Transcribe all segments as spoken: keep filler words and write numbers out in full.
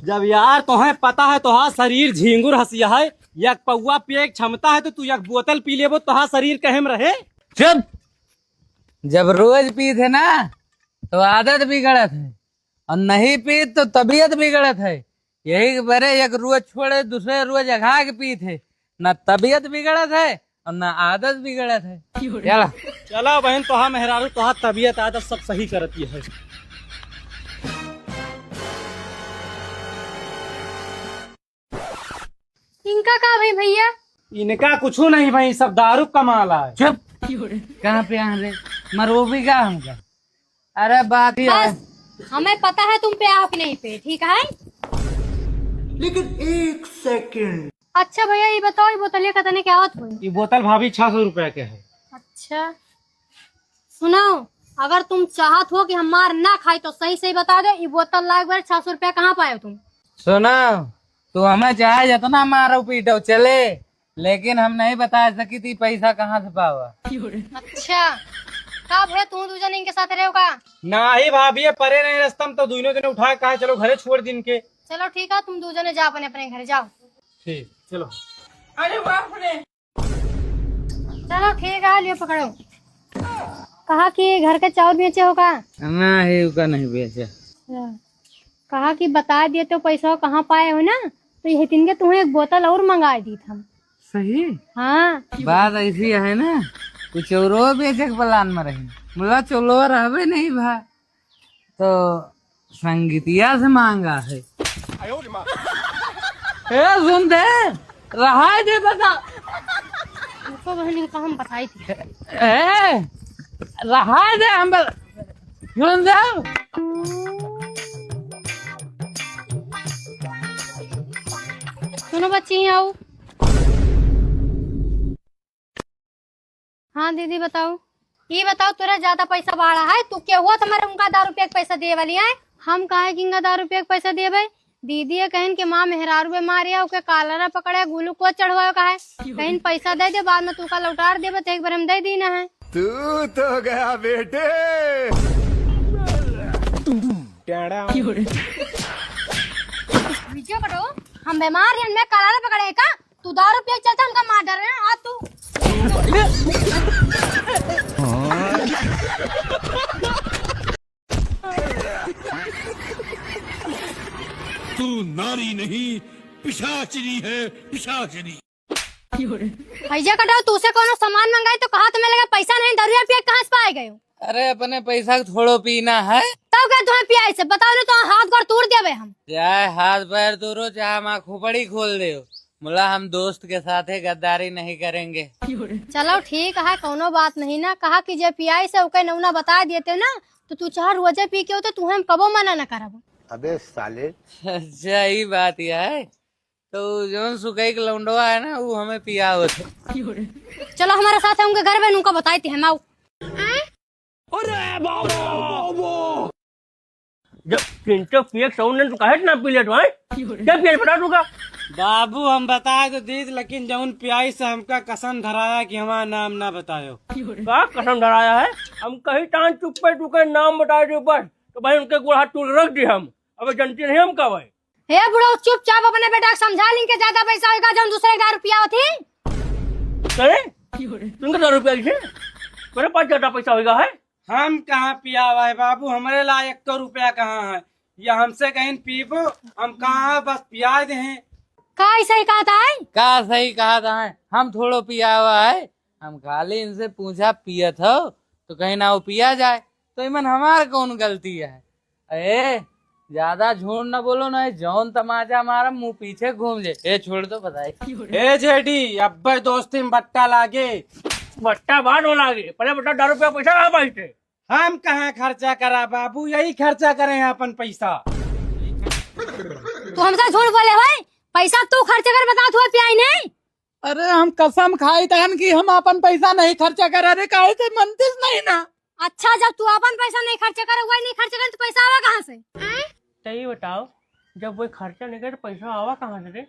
जब यार तोहे पता है तोहार शरीर झींगुर हसिया है, एक पौवा पिए के क्षमता है तो तू एक बोतल पी लेबो, तोहार शरीर कहे में रहे? चुप। जब रोज पीत है ना, तो आदत बिगड़त है, और नहीं पीत तो तबीयत बिगड़त है। यही के बरे एक रोज छोड़े, दूसरे रोज अघा के पीत है, ना तबीयत बिगड़त है और ना आदत बिगड़त है। चला। चला बहन, तोहार मेहरारू तोहार तबीयत आदत सब सही करती है। इनका का भई भैया? इनका कुछू नहीं भई, सब दारू कमाला है। चुप। कहाँ पे आन रे? मरोबी का हमका? अरे बात ही है। बस, हमें पता है तुम पे आओ कि नहीं पे, ठीक है? लेकिन एक सेकंड। अच्छा भैया, ये बताओ, ये बोतलिया कितने के आवत हुई? ये बोतल भाभी छह सौ रुपया के है। अच्छा, सुनो, अगर तुम चाहत हो कि हम मार ना खाई तो सही सही बता दो, ये बोतल लाए बार छह सौ रुपया कहाँ पाए तुम? सुनो, तू हमें चाहे जितना मारो पीटो चले, लेकिन हम नहीं बता सकी थी पैसा कहाँ से पावा। अच्छा, का भैया तू दू जने इनके साथ रहो का? नाही भाभी, ये परे नहीं रस्ता में तो दोनों जने उठा के कहा चलो घरे छोड़ दिन के। चलो ठीक है, तुम दू जने जाओ अपने अपने घर जाओ। ठीक, चलो। अरे बाप रे। चलो ठीक है, लियो पकड़ो। कहा कि घर के चाउर बेचे हो का? नाही, उका नहीं बेचे। अच्छा। कहा कि बता दिए तो पैसा कहाँ पाए हो ना, तो ये तिनके तुम्हें एक बोतल और मंगा दी हम। सही? हाँ। बात ऐसी है ना, कुछ और बेचे के प्लान में रही, मुला चलो रहबे नहीं भा, तो संगीतिया से मांगा है। ए, सुन दे, रहाय दे दादा। रुको बहन, इनका हम बताई थी। ए, रहाय दे, हम बस, सुन दे। सुनो बच्ची, यहाँ आओ। हाँ दीदी बताओ। ई बताओ, तोरा ज्यादा पैसा बाढ़ा है, तू के हुआ तुम्हारे उनका दारू पिए के पैसा दिए वाली है? हम काहे कि इनका दारू पिए के पैसा देबे? दीदी ये कहिन कि माँ मेहरारू बीमार है, ओके कालरा पकड़े, ग्लूकोज चढ़वाओ का है। कहिन पैसा दे दे, बाद में तू का लौटार देबे, तो एक बार हम दे दीना है। तू तो गया बेटे। वीडियो कटो, हम बीमार हैं, मैं कालरा पकड़े का? तू दारू पिए के चलता हमका मार डरे ना, आज तू। तू नारी नहीं, पिशाचिनी है, पिशाचिनी। भैया कटाओ, तू से कोनो सामान मंगाई तो कहा तुम्हें लगा पैसा नहीं, दरुआ पिए कहाँ से पाए गए हो? अरे, अपने पैसा के थोड़ो पीना है। तब का तुम्हें पियाई से? बताओ ना, तो हाथ गोड़ तोड़ देबे हम। चाहे हाथ पैर तोड़ो, चाहे हमार खोपड़ी खोल दे, मुला हम दोस्त के साथे गद्दारी नहीं करेंगे। चलो ठीक है, कौनो बात नहीं ना। कहा कि जे पियाई से ओके नौना बता देते ना, तो तू चाहे रोजे पी के होते, तुहे हम कबो मना न करब। अबे साले। अच्छा, ई बात यह है। तो जौन सुकई के लौंडवा है ना, वो हमें पियावत है। चलो हमारे साथ है, उनके घर में उनका बताई थे हम, आओ। अरे बाबा, बाबा। जब चिंटू पिए के सौन ने तो कहे ना पी लेत भाई। क्या पिए बता तू का? बाबू, हम बताए तो दीत, लेकिन जौन पियाई से हमका कसम धराया कि हमारा नाम ना बतायो। का कसम धराया है? हम कहीं टान चुप पे तू के नाम बता दे बस, तो भाई उनके गोड़ हाथ तोड़ रख दी हम। अब जनती नहीं हम का भाई। हे बुढ़ऊ, चुपचाप अपने बेटा के समझा लिन के ज्यादा पैसा होइगा, जौन दूसरे के दारू पियावत ही। करे? तुमके दारू पिया थे? मेरे पास ज्यादा पैसा होइगा है? हम कहाँ पियावा है बाबू, हमरे ला एक रुपया कहाँ है? या हमसे कहीं पीबो, हम कहाँ बस पिया दे हैं। का ऐसा ही कहता है? का सही कहता है? हम थोड़ो पियावा है, हम खाली इनसे पूछा पियत हो, तो कहीं ना वो पिया जाए, तो इमन हमार कौन गलती है? ए, ज्यादा झूठ न बोलो, नहीं जौन तमाचा मारम, मुंह पीछे घूम जाए। ए, छोड़ दो, बताई। ए जेडी, अब्बे दोस्ती में बट्टा लागे। बट्टा बाद में लागे, पहले बता, दारू पे पैसा कहाँ पाइते? हम कहाँ खर्चा करा बाबू, यही खर्चा करे हैं अपन पैसा। तू हमसे झूठ बोले भाई, पैसा तू खर्च कर, बता तू पियाई नहीं। अरे हम कसम खाई तहन कि हम अपन पैसा नहीं खर्चा करा रे, काहे से मनतीस नहीं ना। अच्छा, जब तू अपन पैसा नहीं खर्च करे, वही नहीं खर्च करे, तो पैसा आवा कहाँ से? तो ये बताओ, जब वही खर्चा नहीं करे, तो पैसा आवा कहाँ से रे?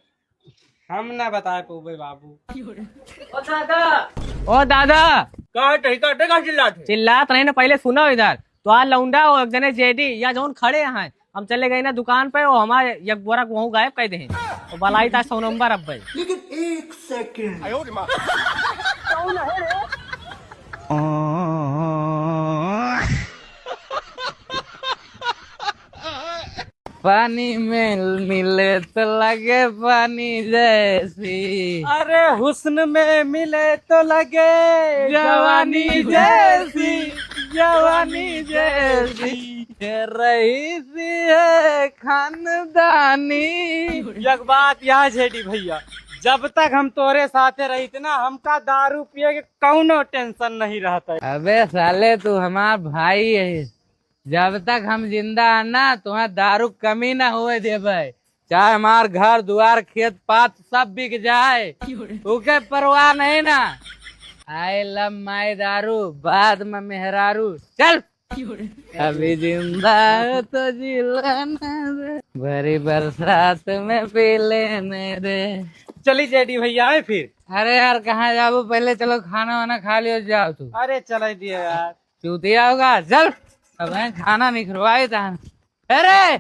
हम ना बताए पौबे बाबू। ओ दादा। ओ दादा। का है, तही का, तही का चिल्लात है? चिल्लात नहीं ना, पहले सुनो इधर। तो आ लौंडा हो, एक जने जेडी, या जौन खड़े हैं, हम चले गए ना दुकान पे, वो हमारे एक बोरा वहूँ गायब कर दे हैं। वो बलाई था सौ नंबर अब भाई। लेकिन एक सेकंड। पानी में मिले तो लगे पानी जैसी। अरे हुस्न में मिले तो लगे जवानी जैसी, जवानी जैसी। ये रईसी है खानदानी। एक बात याद है डी भैया, जब तक हम तोरे साथे रहित ना, हमका दारू पिए के कौनो टेंशन नहीं रहता है। अबे साले, तू हमार भाई है, जब तक हम जिंदा है ना, तुम्हें दारू कमी ना होए देबे, चाहे हमार घर दुआर खेत पात सब बिक जाए, ओके परवाह नहीं ना। I love my दारू, बाद में मेहरारू। चल। अभी जिंदा है तो जी लेने दे, भरी बरसात में पी लेने दे। चली जेडी भैया आए फिर। अरे यार, कहाँ जाबू? पहले चलो खाना वाना खा लियो, जाओ तू। अरे चले दिए यार। चूतिया होगा, चल। अब हैं खाना नहीं खिलवाए तहन। अरे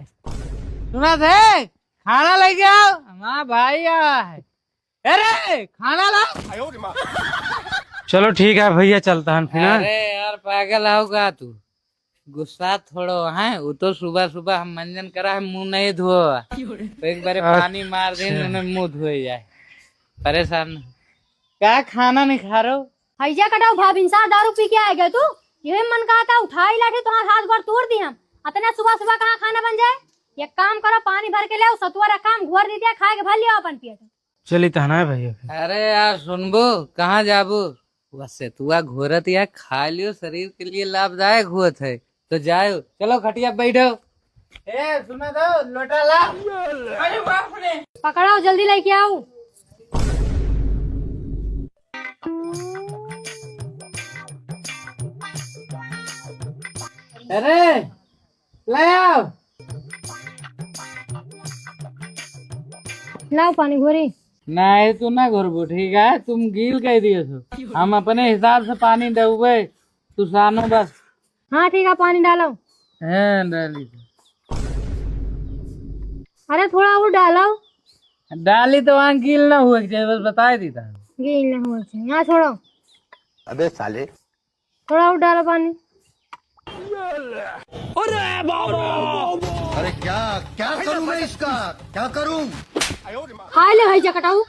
सुना थे, खाना लेके आओ, हमारा भाई आया है। अरे खाना ला। चलो ठीक है भैया, चलता हन फिर, हाँ? अरे यार पागल आओ का तू? गुस्सा थोड़ो है, वो तो सुबह सुबह हम मंजन करा है, मुंह नहीं धोआ। तो एक बार अच्छा। पानी मार दे, उन्हें मुंह धोए जाए। परेशान नहीं। का खाना नहीं खा रहे हो? हैजा कटाऊ भाभी इंसान दारू पी के आ गए तू। यही मन कहा था उठाई लाठी तुम्हारा हाथ गोड़ तोड़ दी हम। अतने सुबह सुबह कहाँ खाना बन जाए? एक काम करो, पानी भर के ले आओ, सतुआ रखा हम घोर दी दिया, खाए के भर लियो अपन पेट। चली तहना है भैया फिर। अरे यार सुनबो, कहाँ जाबो? वह सतुआ घोरत या खा लियो, शरीर के लिए लाभदायक होत है। तो जाओ, चलो खटिया बैठो। ए सुना दो, लोटा ला। अरे बाप रे। पकड़ाओ, जल्दी लेके आओ। अरे ले आओ। लाओ पानी घोरी। नहीं, तू ना घोरबो, ठीक है? तुम गील कह दिए सो। हम अपने हिसाब से पानी देबे, तू सानो बस। हाँ ठीक है, पानी डालो। हाँ डाली। अरे थोड़ा और डालो। डाली तो वहाँ गील ना हुए के चाहिए, बस बताए दी था। गील ना हुए के चाहिए, यहाँ छोड़ो। अबे साले। थोड़ा और डालो पानी। अरे बाबा। अरे क्या, क्या करूं मैं इसका, क्या करूं? हाय ले हैजा कटाऊ।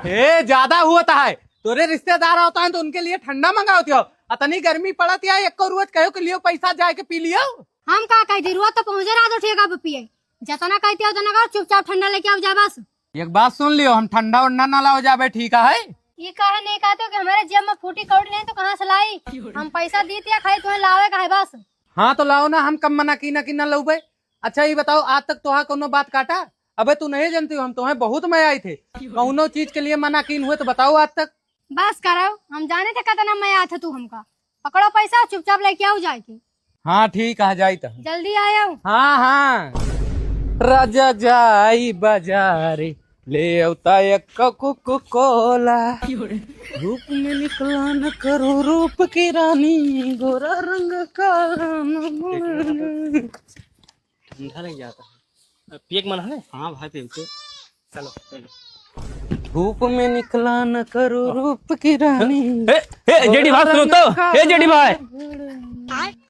ए, ज्यादा हुआ था है। तोरे रिश्तेदार होता है तो उनके लिए ठंडा मंगावत हो। अतनी गर्मी पड़त या, एको रोज कहो कि लियो पैसा जाए के पी लियो। हम का कह दी, रोज तो पहुँचे रहा दो ठेका पे पिए। जतना कहते हो उतना करो, चुपचाप ठंडा लेके आओ जा बस। एक बात सुन लियो, हम ठंडा उंडा ना लाओ जाबे, ठीक है? ये काहे नहीं कहते हो कि हमारे जेब में फूटी कौड़ी नहीं तो कहाँ से लाई? हम पैसा दी थे, खाली तुम्हें लावे का है बस। हाँ तो लाओ ना, हम कब मना की ना कि ना लउबे। अच्छा ये बताओ, आज तक तोहा कौनो बात काटा? अबे तू नहीं जानती हो, हम तोहे बहुत मया आई थे। कौनो चीज के लिए मना कीन हुए तो बताओ आज तक। बस करो, हम जाने थे कितना मया था तू हमका। पकड़ो पैसा, चुपचाप लेके आओ जाके। हाँ ठीक है, जाई त। जल्दी आयो। हाँ हाँ। राजा जाई बाजारे, ले अवता एक कोको कोला। धूप में निकला न करो रूप की रानी, गोरा रंग का। ठंडा नहीं जाता है। पिए के मन है ना? हाँ भाई, पिए के। चलो, चलो। धूप में निकला न करो रूप की रानी। ए, ए, जेडी भाई, सुनो तो। ए, जेडी भाई।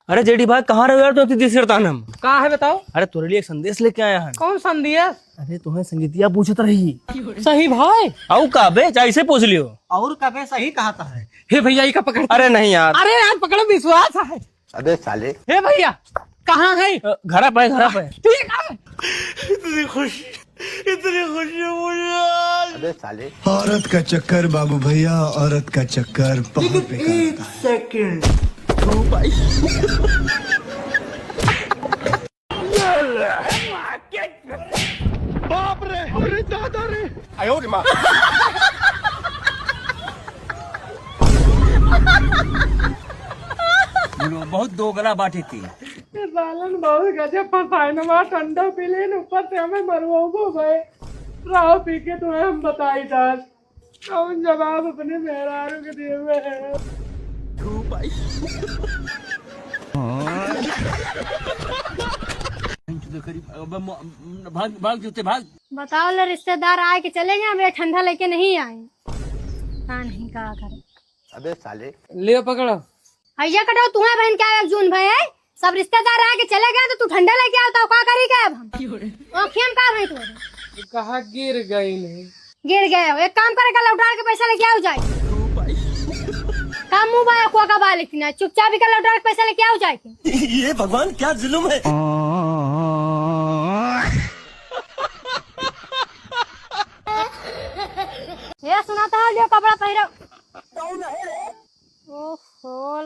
अरे जेडी भाई, कहाँ रहो यार, तो इतनी देर से हम। का है बताओ? अरे तोरे लिए एक संदेश लेके आया है। कौन संदेश? अरे तुम्हें संगीतिया पूछत रही। सही भाई? आऊ का बे, ऐसे पूछ लियो। और का बे, सही कहा था है। हे भैया, ई का पकड़? अरे नहीं यार। अरे यार, पकड़ो, विश्वास है। अबे साले। हे भैया, कहाँ है? अ, घरा पे, घरा पे। ठीक है। इतनी खुशी, इतनी खुशी मुझे आज। अबे साले। औरत का चक्कर बाबू भैया, औरत का चक्कर बहुत लेकिन बेकार एक होता है। सेकंड। ओ भाई। बाप रे, अरे दादा रे। आयो रे माँ। बहुत दोगला बाटे थी। ये सालन बहुत गजब फंसाए न, वहाँ ठंडा पी लेन, ऊपर से हमें मरवाबो भाई। राव पी के तुम्हें हम बताई डाल। कौन जवाब अपने मेहरारू के देवे है? भाग, भाग जूते, भाग। बताओ ले, रिश्तेदार आए के चले गए, अब ये ठंडा लेके नहीं आए। पता नहीं का करे। अबे साले। ले पकड़ो। भैया कटो, तुम्हें बहन क्या एक जून भय है? सब रिश्तेदार आके चले गए तो तू ठंडा लेके आओ, तो का करी गए अब हम? क्यों रे? आँखियन का भई तोरे? कहाँ गिर गई नहीं? गिर गए हो, एक काम करे, का लौटा के पैसा लेके आओ जाए। का मुँह बाया कुआ का बाल इतना, चुपचाप ही का लौटा के पैसा लेके आओ जाए के। ये भगवान क्या जुल्म है। ये सुनाता है, लियो कपड़ा पहिरो। ओहो।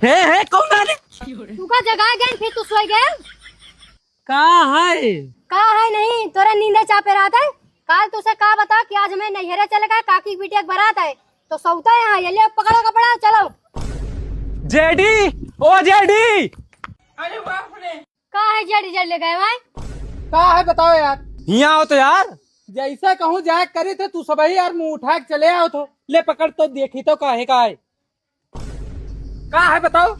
हे, हे, कौन आ रे? तू का जगाए गए, फिर तू सोए गए? का है? का है नहीं, तोरे नींदे चापे रहत है। काल तुसे का बता कि आज मैं नैहरे चले गए, काकी की बिटिया के बारात है, तो सौता यहाँ, ये ले पकड़ो कपड़ा, चलो। जेडी, ओ जेडी। अरे बाप रे। का है जेडी जेडी ले गए भाई? का है बताओ यार। हियाँ आओ तो यार। जैसे कहूँ जाए करी थे तू सबही यार मुँह उठा के चले आओ तो। ले पकड़ तो देखी तो का है, का है। का है बताओ?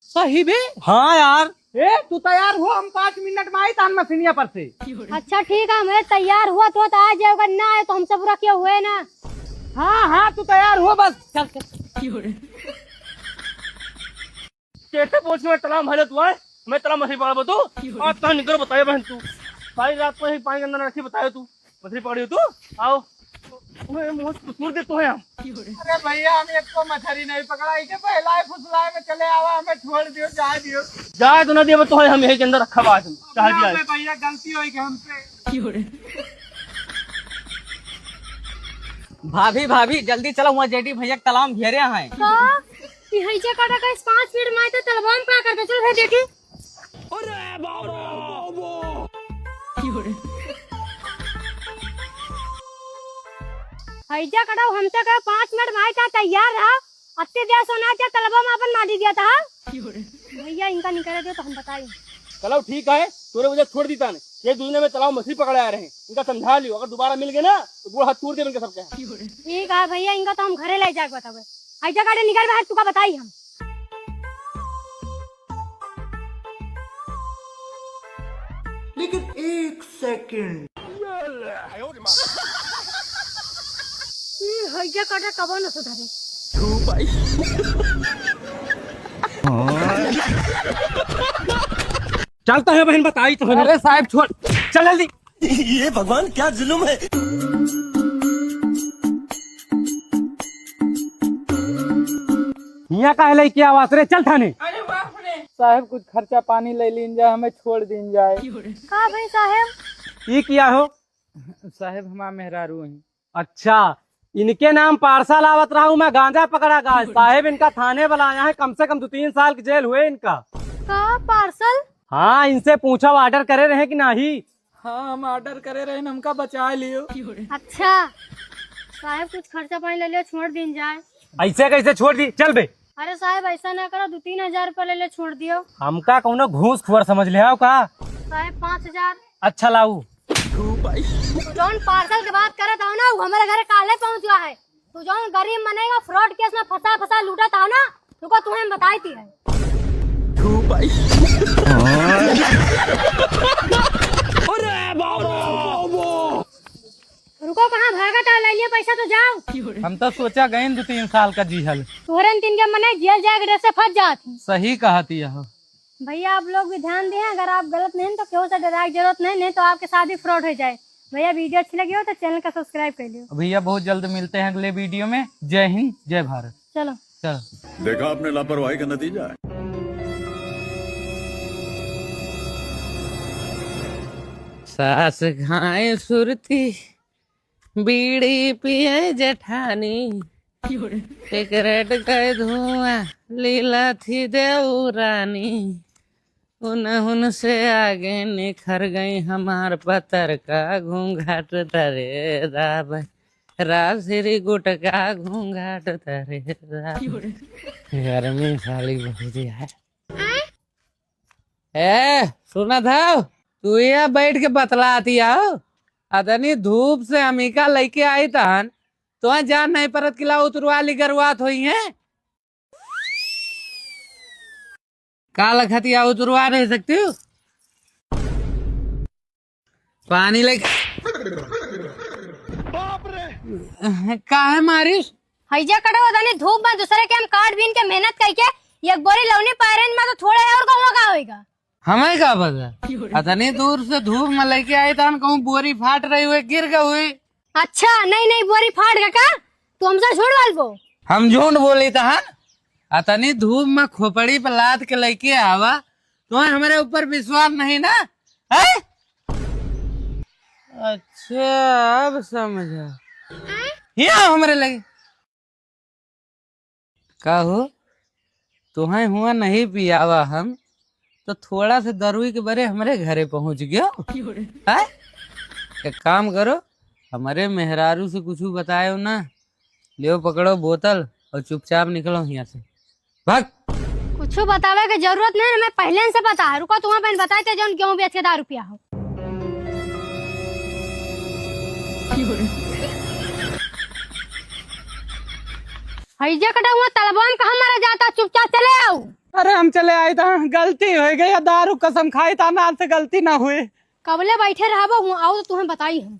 सही बे? हाँ यार। ए, तू तैयार हो, हम पाँच मिनट में आई तान मशीनिया पर से। अच्छा ठीक है, मैं तैयार हुआ तो, तो आ जाओगा, ना आए तो हमसे बुरा क्यों हुए ना। हाँ, हाँ, तू तैयार हो बस। चल, चल। कैसे पहुंच में तलाम भले तू आए, मैं तलाम मछली पकड़बो तू। और तहां निकल बताए बहन तू। सारी रात को ही पानी के अंदर रखी बताए तू। मछली पकड़ी हो तू? आओ। ओए, मुंह तो तोड़ दे तो है हम। अरे भैया, हम एक को मछली नहीं पकड़ा, इके पहला ही फुसलाए में चले आवा, हमें छोड़ दियो, जाए दियो। जाए तो ना दियो, तो है हम यही के अंदर रखा बात हम। चाह दिया है। भैया, गलती होई कि हमसे। भाभी, भाभी, जल्दी चलो, वहाँ जेडी भैया के तलाम घेरे हैं। का? कि हइजा काटा कइस पाँच मिनट में आए तो तलबा में का करते? चल, भेज देखी। अरे बाबा। हइजा काटा हमसे कहे पाँच मिनट में आए, तैयार रहा। अत्ते दिया सोना क्या तलबा में अपन मारी दिया था। भैया, इनका निकले दो तो हम बताई। चलो ठीक है, तोरे वजह छोड़ दी ताने। ये दुनिया में तलाब मछली पकड़े आ रहे हैं, इनका समझा लियो, अगर दोबारा मिल गए ना तो गोड़ हाथ तोड़ दे इनके सबके। ठीक है भैया, इनका तो हम घरे ले जाके बतावे। आई जा गाड़ी निकल बाहर, तुका बताई हम। लेकिन एक सेकंड। ई हइजा काटा कबो न सुधरे। चलता है बहन, बताई तो है। अरे साहब छोड़, चल जल्दी। ये भगवान क्या जुल्म है। हियाँ काहे लइके आवास रे, चल थाने। अरे बाप रे। साहब कुछ खर्चा पानी ले लीन जाए, हमें छोड़ दीन जाए। का भाई साहब? ई किया हो? साहब हमार मेहरारू हैं। अच्छा, इनके नाम पार्सल आवत रहा हूँ मैं, गांजा पकड़ा गांजा। साहेब इनका थाने बुलाया है, कम से कम दो तीन साल की जेल हुए इनका। का पार्सल? हाँ, इनसे पूछो, ऑर्डर करे रहे कि नहीं? हाँ, हम ऑर्डर करे रहे, हमका बचा लियो। अच्छा, साहेब कुछ खर्चा पानी ले लियो, छोड़ दीन जाए। ऐसे कैसे छोड़ दी? चल बे। अरे साहेब, ऐसा ना करो, दो तीन हजार रुपया ले ले, छोड़ दियो। हमका कौनो घूस खुअर समझ ले आओ का? साहेब, पाँच हजार। अच्छा लाऊ। तू जौन पार्सल के बात करत हो ना, वो हमारे घरे काले पहुंच गया है। तू जौन गरीब मनेगा, फ्रॉड केस में फंसा फंसा लूटत हो ना, रुको तुम्हें हम बताई थी है। अरे बाबा। रुको, कहाँ भागत है? ले लियो पैसा तो जाओ। हम तो सोचा गए दो तीन साल का जीहल। तोहरे तीन के मने जेल जाए के डर से फंस जात ही। सही कहत ही हो। भैया आप लोग भी ध्यान दें, अगर आप गलत नहीं तो केहू से डराए के जरूरत नहीं, नहीं तो आपके साथ भी फ्रॉड हो जाए। भैया वीडियो अच्छी लगी हो तो चैनल का सब्सक्राइब कर लियो। भैया बहुत जल्द मिलते हैं अगले वीडियो में। जय हिंद, जय भारत। चलो। चलो। देखा आपने लापरवाही का नतीजा है। सास खाए सुरती, बीड़ी पिए जेठानी, सिगरेट के धुआं लीला थी देवरानी। उनहुन से आगे निखर गई हमार पतर का घूंघट तरे राब, राब श्री गुटका घूंघट तरे राब। गर्मी साली बहुत ही है। ए, सुना था? तू यहाँ बैठ के बतलाती आओ, अतनी धूप से हमीका लइके आई तहन, तो जान नहीं परत कि ला उतरवा ली गरुआत होई है। का लखतिया उतरवा नहीं सकती हो? पानी लेके। काहे मारिस? हैजा कटो, अतनी धूप में दूसरे के हम काट बीन के मेहनत करके एक बोरी लौनी पायरन में तो थोड़ा और कहूँ का होएगा। हमें का पता, अतनी दूर से धूप में लेके आई तहन कहूँ बोरी फाट रही हुई, गिर गई हुई। अच्छा, नहीं, नहीं, बोरी फाट गया का? तू हमसे झूठ बोलबो? हम झूठ बोली तहन? अतनी धूप में खोपड़ी पे लाद के लेके आवा, तुम्हें हमारे ऊपर विश्वास नहीं ना? हैं? अच्छा, अब समझा। यहाँ हमरे लगे। का हो, तुहें हुआ नहीं पियावा हम, तो थोड़ा से दरुई के बरे हमरे घरे पहुँच गयो। हैं? एक काम करो, हमरे मेहरारू से कुछ बतायो ना, लियो पकड़ो बोतल और चुपचाप निकलो यहाँ से। भाग। कुछ बतावे के जरूरत नहीं, हमें पहले से पता है। रुको, तुम्हें बहन बताए थे, जौन गेहूं बेच के दारू पिया हो। हैजा कटा हुआ तलबवा में कहाँ मरा जाता, चुपचाप चले आओ। अरे हम चले आए था, गलती हो गई, दारू कसम खाई था, ना से गलती ना हुई। कबले बैठे रहबो हूँ, आओ तो तुम्हें बताई हम।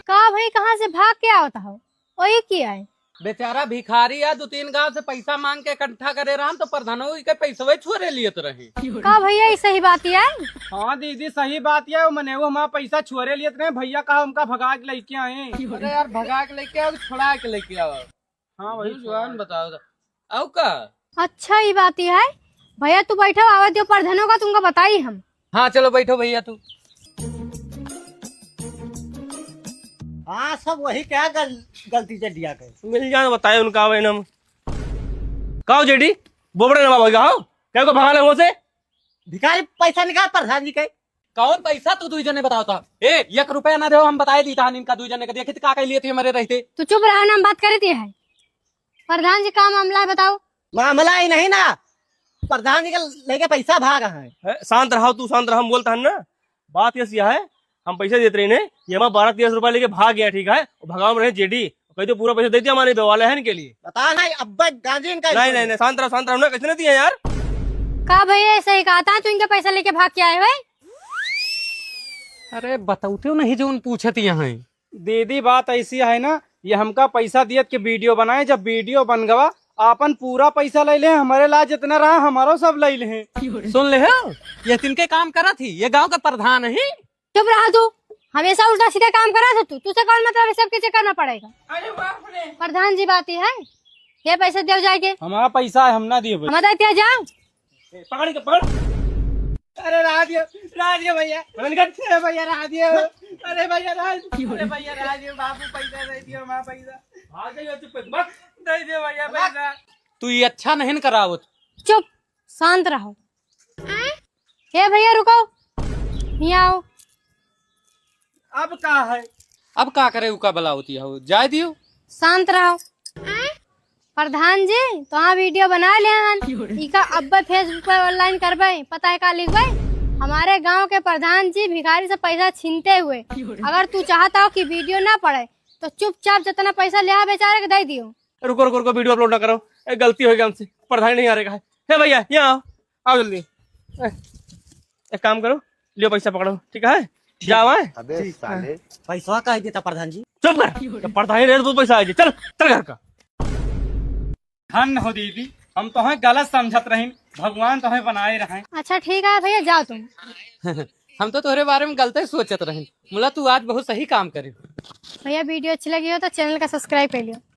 का भाई, कहाँ से भाग के आवत हो? ओही की आए? बेचारा भिखारी है, दो तीन गांव से पैसा मांग के इकट्ठा करे रहन, तो प्रधानो के पैसवे छोरे लियत रहे। का भैया, ई सही बात है? हाँ दीदी, सही बात है। वो मने वो हमारा पैसा छोरे लियत रहे, भैया का हमका भगा के लेके आए। अरे यार, भगा के लेके आओ, छोड़ा के लेके आओ। हाँ वही जुबान बताओ तो। आओ का? अच्छा, ई बात है। भैया तू बैठो, आवे दियो प्रधानो का, तुमका बताई हम। हाँ चलो बैठो भैया तू। हाँ, सब वही क्या गल-, गलती से दिया के। मिल जान बताए उनका आवे नम। का हो जेडी? बोबड़े ना बाबा का हो? क्या को भगा ले वहाँ से? भिखारी पैसा निकाल प्रधान जी के। कौन पैसा तू दुई जने बताओ था? ए, एक रुपया ना देओ, हम बताए दी तहान इनका दुई जने के। देखी तो का कह लिए थे हमारे रहते। तू चुप रहा ना, हम बात करे थे है। प्रधान जी का मामला है बताओ। मामला ही नहीं ना, प्रधान जी के लेके पैसा भाग है। ए, शांत रहो तू, शांत रहो, हम बोलता है ना। बात ये सिया है, हम पैसा देते रहे ने, ये हमारा बारह तेरह सौ रुपया लेके भाग गया, ठीक है? और भगाओ में रहे जेडी, कह दो पूरा पैसा दे दिया हमारे वाले हैं इनके लिए। बता ना, अब गांधी इनका नहीं, नहीं, नहीं, शांत रहो, शांत रहो ना, कैसे नहीं दिया यार? का भैया, ऐसे ही कहा था, तू इनके पैसा लेके भाग के आए हुए? अरे, बतौते हो नहीं जो उन पूछत यहाँ है। दीदी, बात ऐसी है ना, ये हमका पैसा दियत के वीडियो बनाए, जब वीडियो बन गवा, आपन पूरा पैसा ले ले, हमारे ला जितना रहा, हमारो सब ले ले। सुन ले हो, ये तिनके काम करत ही, ये गांव का प्रधान ही। चुप रहा तू, हमेशा उल्टा सीधा काम करत हो तू, तुझसे कौन मतलब है, सबके चक्कर में पड़ेगा। अरे बाप रे। प्रधान जी बात ही है, ये पैसा दियो जाए के। हमारा पैसा है, हम ना दिए भाई। हम बताए दिया जाओ। ए, पकड़ के, पकड़। अरे राहत दियो, राहत दियो भैया। पकड़ के। अरे भैया राहत दियो। अरे भैया राहत, अरे भैया राहत दियो, बाबू पैसा दे दियो, माँ पैसा। भाग गई हो, चुप कर, भाग। दे दियो भैया पैसा। तू ये अच्छा नहीं न करावत। चुप, शांत रहो। ए भैया रुको, यहाँ आओ। अब का है? अब का करे, उका बला होती है, जाए दियो। शांत रहो। प्रधान जी, तो हाँ वीडियो बना ले हन। इका अब्बे Facebook पे online करबे, पता है का लिखबे? हमारे गांव के प्रधान जी भिखारी से पैसा छीनते हुए। अगर तू चाहता हो कि वीडियो ना पड़े, तो चुपचाप जितना पैसा लिया बेचारे के दे दियो। रुको, रुको, रुको, वीडियो अपलोड ना करो। ए, गलती हो गई हमसे, प्रधान नहीं आ रहा है। हे भैया, यहाँ आओ, आओ जल्दी। ए, एक काम करो, लियो पैसा पकड़ो, ठीक है? जाओ, हैं? अबे ठीक है। साले। पैसा काहे देता प्रधान जी? चुप कर। जब प्रधान ही रहे तो पैसा आ जाए। चल, चल घर का। धन हो दीदी, हम तोहें गलत समझत रहिन, भगवान तोहें बनाए रहें। अच्छा ठीक है भैया, जाओ तुम। हम तो तोहरे बारे में गलते सोचत रहिन, मुला तू आज बहुत सही काम करे। भैया वीडियो अच्छी लगी हो तो चैनल का सब्सक्राइब कर लियो।